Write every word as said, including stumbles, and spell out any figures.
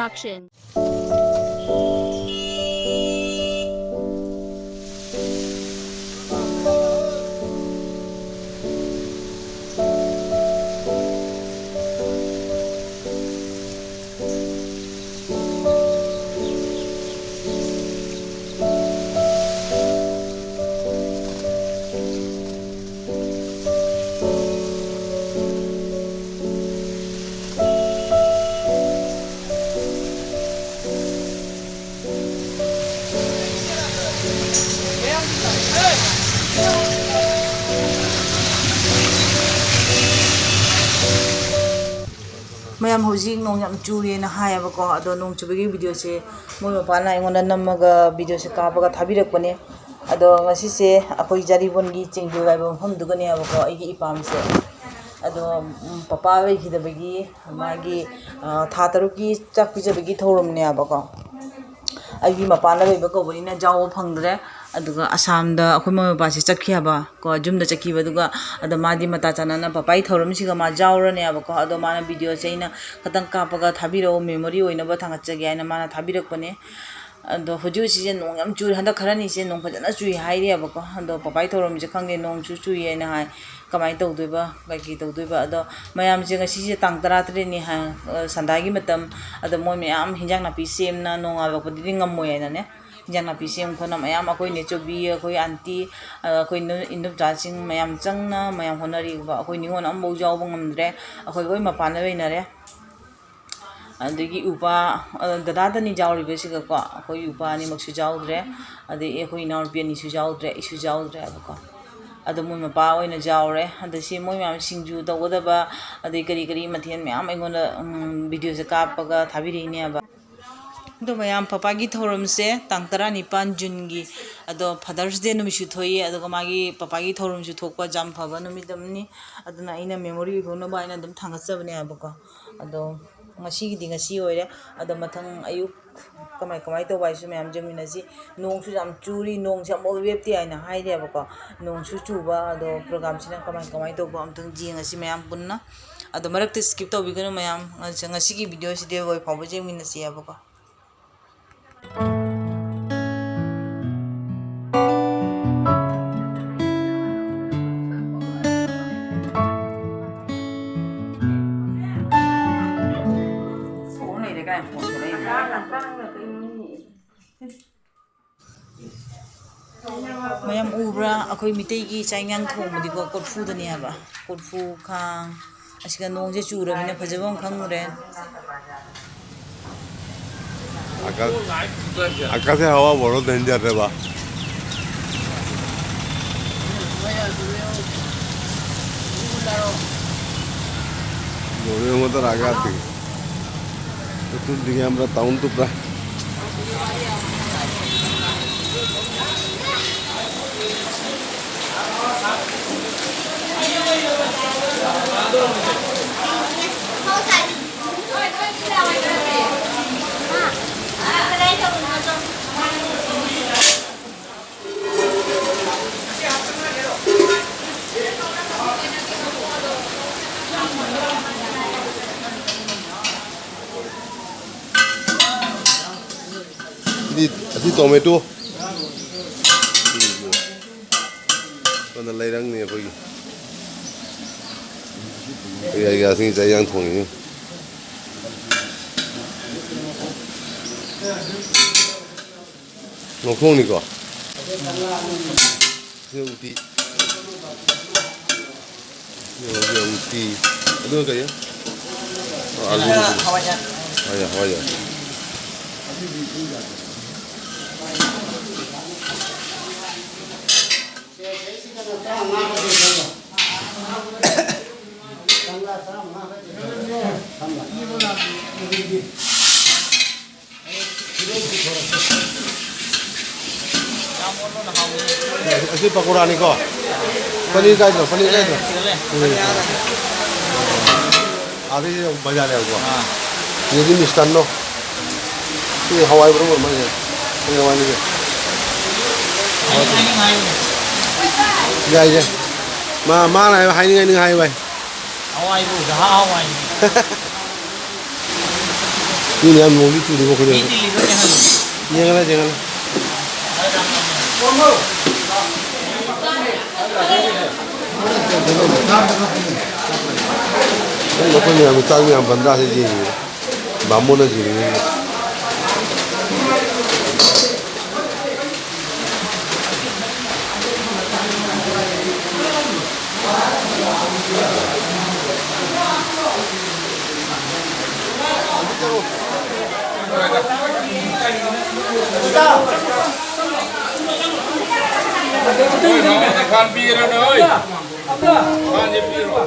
Action. ꯃꯌꯥꯝ, ꯍꯧꯖꯤꯛ ꯅꯣꯡ ꯌꯥꯝ ꯆꯨꯔꯦꯅ ꯍꯥꯏꯌꯦꯕꯀꯣ꯫ ꯑꯗꯣ ꯅꯣꯡ ꯆꯨꯕꯒꯤ videoꯁꯦ ꯃꯣꯏ ꯃꯄꯥꯅ ꯑꯩꯉꯣꯟꯗ ꯅꯝꯃꯒ videoꯁꯦ ꯀꯥꯞꯄꯒ ꯊꯥꯕꯤꯔꯛꯄꯅꯦ꯫ ꯑꯗꯣ ꯉꯁꯤꯁꯦ ꯑꯩꯈꯣꯏ ꯖꯥꯔꯤꯕꯣꯟꯒꯤ ꯆꯦꯡꯗꯣꯏ ꯋꯥꯏꯕ ꯃꯐꯝꯗꯨꯒꯅꯦꯕꯀꯣ ꯑꯩꯒꯤ ꯏꯄꯥꯝꯁꯦ꯫ ꯑꯗꯣ, ꯎꯝ, ꯄꯄꯥ ꯂꯩꯈꯤꯗꯕꯒꯤ ꯃꯥꯒꯤ, ꯑ, ꯊꯥ ꯇꯔꯨꯛꯀꯤ ꯆꯥꯛ ꯄꯤꯖꯕꯒꯤ ꯊꯧꯔꯝꯅꯦꯕꯀꯣ꯫ ꯑꯩꯒꯤ ꯃꯄꯥꯟꯗ ꯂꯩꯕ ꯀꯧꯕꯅꯤꯅ ꯌꯥꯎꯕ ꯐꯪꯗ꯭ꯔꯦ꯫ ꯑꯗꯨꯒ ꯑꯁꯥꯝꯗ ꯑꯩꯈꯣꯏ ꯃꯃꯥ ꯃꯄꯥꯁꯦ ꯆꯠꯈꯤ ꯍꯥꯏꯕ ꯀꯣ, ꯌꯨꯝꯗ ꯆꯠꯈꯤꯕ꯫ ꯑꯗꯨꯒ ꯑꯗ ꯃꯥꯗꯤ ꯃꯇꯥ ꯆꯥꯅꯅ ꯄꯄꯥꯒꯤ ꯊꯧꯔꯝꯁꯤꯒ ꯃꯥ ꯌꯥꯎꯔꯅꯦꯕꯀꯣ꯫ ꯑꯗꯣ ꯃꯥꯅ videoꯁꯦ ꯑꯩꯅ ꯈꯇꯪ ꯀꯥꯞꯄꯒ ꯊꯥꯕꯤꯔꯛꯑꯣ, memory ꯑꯣꯏꯅꯕ ꯊꯥꯡꯒꯠꯆꯒꯦ ꯍꯥꯏꯅ ꯃꯥꯅ ꯊꯥꯕꯤꯔꯛꯄꯅꯦ꯫ ꯑꯗꯣ ꯍꯧꯖꯤꯛ ꯍꯧꯖꯤꯛꯁꯦ ꯅꯣꯡ ꯌꯥꯝ ꯆꯨꯔꯤ꯫ ꯍꯟꯗꯛ ꯈꯔꯅꯤꯁꯦ ꯅꯣꯡ ꯐꯖꯅ ꯆꯨꯏ ꯍꯥꯏꯔꯤꯑꯕꯀꯣ꯫ ꯑꯗꯣ ꯄꯄꯥꯒꯤ ꯊꯧꯔꯝꯁꯦ ꯈꯪꯗꯦ, ꯅꯣꯡꯁꯨ ꯆꯨꯏ ꯍꯥꯏꯅ ꯍꯥꯏ꯫ ꯀꯃꯥꯏꯅ ꯇꯧꯗꯣꯏꯕ, ꯀꯩꯀꯩ ꯇꯧꯗꯣꯏꯕ? ꯑꯗꯣ ꯃꯌꯥꯝꯁꯦ ꯉꯁꯤꯁꯦ ꯇꯥꯡ ꯇꯔꯥꯇꯔꯦꯠꯅꯤ ꯍꯥꯏ, ꯑ, ꯁꯟꯗꯥꯒꯤ ꯃꯇꯝ꯫ ꯑꯗꯣ ꯃꯣꯏ ꯃꯌꯥꯝ ꯍꯤꯟꯖꯥꯡ ꯅꯥꯄꯤ ꯁꯦꯝꯅ ꯅꯣꯡꯉꯥꯜꯂꯛꯄꯗꯗꯤ ꯉꯝꯃꯣꯏ ꯍꯥꯏꯅꯅꯦ꯫ ꯍꯤꯟꯖꯥꯡ ꯅꯥꯄꯤ ꯁꯦꯝ ꯈꯣꯠꯅ ꯃꯌꯥꯝ ꯑꯩꯈꯣꯏ ꯅꯦꯆꯧꯕꯤ, ꯑꯩꯈꯣꯏ aunty, ꯑ, ꯑꯩꯈꯣꯏ ꯏꯟꯗꯣꯝ-, ꯏꯟꯗꯣꯝꯆꯥꯁꯤꯡ ꯃꯌꯥꯝ ꯆꯪꯅ ꯃꯌꯥꯝ ꯍꯣꯠꯅꯔꯤꯕ꯫ ꯑꯩꯈꯣꯏ ꯅꯤꯉꯣꯜ ꯑꯃꯐꯥꯎ ꯌꯥꯎꯕ ꯉꯝꯗ꯭ꯔꯦ꯫ ꯑꯩꯈꯣꯏ ꯂꯣꯏ ꯃꯄꯥꯟꯗ ꯂꯩꯅꯔꯦ꯫ ꯑꯗꯒꯤ ꯏꯎꯄꯥ, ꯑ, ꯗꯗꯥꯗꯅꯤ ꯌꯥꯎꯔꯤꯕꯁꯤꯒꯀꯣ, ꯑꯩꯈꯣꯏ ꯏꯎꯄꯥ ꯑꯅꯤꯃꯛꯁꯨ ꯌꯥꯎꯗ꯭ꯔꯦ, ꯑꯗꯒꯤ ꯑꯩꯈꯣꯏ ꯏꯅꯥꯎꯅꯨꯄꯤ ꯑꯅꯤꯁꯨ ꯌꯥꯎꯗ꯭ꯔꯦ, ꯑꯩꯁꯨ ꯌꯥꯎꯗ꯭ꯔꯦꯕꯀꯣ꯫ ꯑꯗꯣ ꯃꯣꯏ ꯃꯄꯥ ꯑꯣꯏꯅ ꯌꯥꯎꯔꯦ꯫ ꯑꯗ ꯁꯤ ꯃꯣꯏ ꯃꯌꯥꯝ ꯁꯤꯡꯖꯨ ꯇꯧꯒꯗꯕ, ꯑꯗꯩ ꯀꯔꯤ ꯀꯔꯤ ꯃꯊꯦꯜ ꯃꯌꯥꯝ ꯑꯩꯉꯣꯟꯗ, ꯎꯝ, videoꯁꯦ ꯀꯥꯞꯄꯒ ꯊꯥꯕꯤꯔꯛꯏꯅꯦꯕ꯫ ꯑꯗꯣ ꯃꯌꯥꯝ, ꯄꯄꯥꯒꯤ ꯊꯧꯔꯝꯁꯦ ꯇꯥꯡ ꯇꯔꯥꯅꯤꯄꯥꯟ Juneꯒꯤ, ꯑꯗꯣ Father's Day ꯅꯨꯃꯤꯠꯁꯨ ꯊꯣꯛꯏ, ꯑꯗꯨꯒ ꯃꯥꯒꯤ ꯄꯄꯥꯒꯤ ꯊꯧꯔꯝꯁꯨ ꯊꯣꯛꯄ ꯌꯥꯝ ꯐꯕ ꯅꯨꯃꯤꯠ ꯑꯃꯅꯤ꯫ ꯑꯗꯨꯅ ꯑꯩꯅ memory ꯑꯣꯏꯍꯧꯅꯕ ꯍꯥꯏꯅ ꯑꯗꯨꯝ ꯊꯥꯡꯒꯠꯆꯕꯅꯦ ꯍꯥꯏꯕꯀꯣ꯫ ꯑꯗꯣ ꯉꯁꯤꯒꯤꯗꯤ ꯉꯁꯤ ꯑꯣꯏꯔꯦ꯫ ꯑꯗꯣ ꯃꯊꯪ ꯑꯌꯨꯛ ꯀꯃꯥꯏ ꯀꯃꯥꯏ ꯇꯧꯕ ꯍꯥꯏꯁꯨ ꯃꯌꯥꯝ ꯌꯦꯡꯃꯤꯟꯅꯁꯤ꯫ ꯅꯣꯡꯁꯨ ꯌꯥꯝ ꯆꯨꯔꯤ, ꯅꯣꯡꯁꯦ ꯑꯃꯨꯛ ꯂꯦꯞꯇꯦ ꯍꯥꯏꯅ ꯍꯥꯏꯔꯦꯕꯀꯣ꯫ ꯅꯣꯡꯁꯨ ꯆꯨꯕ, ꯑꯗꯣ programꯁꯤꯅ ꯀꯃꯥꯏ ꯀꯃꯥꯏ ꯇꯧꯕ ꯑꯝꯇꯪ ꯌꯦꯡꯉꯁꯤ ꯃꯌꯥꯝ ꯄꯨꯟꯅ꯫ ꯑꯗꯣ ꯃꯔꯛꯇ skip ꯇꯧꯕꯤꯒꯅꯨ ꯃꯌꯥꯝ꯫ ꯉꯁꯤꯒꯤ video ꯁꯤꯗꯤ ꯂꯣꯏ ꯐꯥꯎꯕ ꯌꯦꯡꯃꯤꯟꯅꯁꯤ ꯍꯥꯏꯕꯀꯣ꯫ ꯃꯌꯥꯝ ꯎꯕ꯭ꯔꯥ? ꯑꯩꯈꯣꯏ ꯃꯤꯇꯩꯒꯤ ꯆꯥꯛ ꯏꯟꯖꯥꯡ ꯊꯣꯡꯕꯗꯤꯀꯣ, ꯀꯣꯔꯐꯨꯗꯅꯦ ꯍꯥꯏꯕ꯫ ꯀꯣꯔꯐꯨ, ꯈꯥꯡ, ꯑꯁꯤꯒ ꯅꯣꯡꯁꯦ ꯆꯨꯔꯕꯅꯤꯅ ꯐꯖꯕ ꯑꯃ ꯈꯪꯗ꯭ꯔꯦ꯫ আকাশ, আকাশে হাওয়া বড় ডেঞ্জার রে বা। মনের মতো রাখা আছে। চতুর্দিকে আমরা টাউন তো প্রায়। ꯑꯁꯤ, ꯑꯁꯤ ꯇꯣꯃꯦꯇꯣ꯫ ꯁꯣꯝꯗ ꯂꯩꯔꯪꯅꯤ ꯑꯩꯈꯣꯏꯒꯤ꯫ ꯑꯩꯈꯣꯏ ꯑꯩꯒꯤ ꯑꯁꯤꯒꯤ ꯆꯥꯛ ꯏꯟꯖꯥꯡ ꯊꯣꯡꯉꯤꯅꯤ꯫ ꯂꯧꯊꯣꯛꯅꯤꯀꯣ꯫ ꯁꯤꯅ ꯎꯇꯤ꯫ ꯁꯤꯅ ꯎꯇꯤ꯫ ꯑꯗꯨꯒ ꯀꯔꯤ? ꯑꯣ, ꯑꯂꯨ꯫ ꯍꯋꯥꯏꯖꯥꯔ꯫ ꯍꯋꯥꯏꯖꯥꯔ, ꯍꯋꯥꯏꯖꯥꯔ꯫ ꯑꯁꯤ ꯄꯀꯣꯔꯥꯅꯤꯀꯣ? ꯄꯅꯤꯔ ꯀꯥꯏꯗꯅꯣ? ꯄꯅꯤꯔ ꯀꯥꯏꯗꯅꯣ? ꯎꯝ꯫ ꯑꯥꯗꯩ ꯕꯖꯥꯔ ꯂꯩꯕꯀꯣ? ꯑꯥ꯫ ꯁꯤꯗꯗꯤ ꯃꯤꯁꯇꯔꯅꯣ? ꯁꯤ ꯍꯋꯥꯏ ꯃꯔꯨ ꯑꯣꯏꯔ ꯃꯥꯜꯂꯦ꯫ ꯁꯤ ꯍꯋꯥꯏꯅꯤꯁꯦ꯫ ꯌꯥꯏ, ꯌꯥꯏ꯫ ꯃꯥ, ꯃꯥꯅ ꯍꯥꯏꯕ ꯍꯥꯏꯅꯤꯡ ꯍꯥꯏꯅꯤꯡ ꯍꯥꯏꯌꯨ ꯚꯥꯏ꯫ ꯍꯋꯥꯏꯕꯨ ꯖꯍꯥ ꯍꯋꯥꯏꯅꯤ꯫ ꯃꯤꯅ ꯌꯥꯝ ꯅꯣꯡꯗꯤ ꯆꯨꯔꯤꯕꯣ ꯑꯩꯈꯣꯏꯗ꯫ ꯃꯤ ꯗꯤꯜꯂꯤꯗ ꯂꯩꯍꯜꯂꯨ꯫ ꯌꯦꯡꯉꯂꯦ, ꯌꯦꯡꯉꯂꯦ꯫ ꯑꯩꯈꯣꯏ ꯃꯌꯥꯝ ꯆꯥꯛ ꯃꯌꯥꯝ ꯕꯟꯗ꯭ꯔꯥꯁꯦ ꯌꯦꯡꯉꯤꯕ꯫ ꯕꯥꯃꯣꯟꯅ ꯌꯦꯡꯉꯤꯕ꯫ ꯍꯣꯏ, ꯃꯉꯣꯟꯗ ꯈꯥꯟ ꯄꯤꯔꯅꯨ, ꯍꯣꯏ꯫ ꯈꯥꯟꯁꯦ ꯄꯤꯔꯣ꯫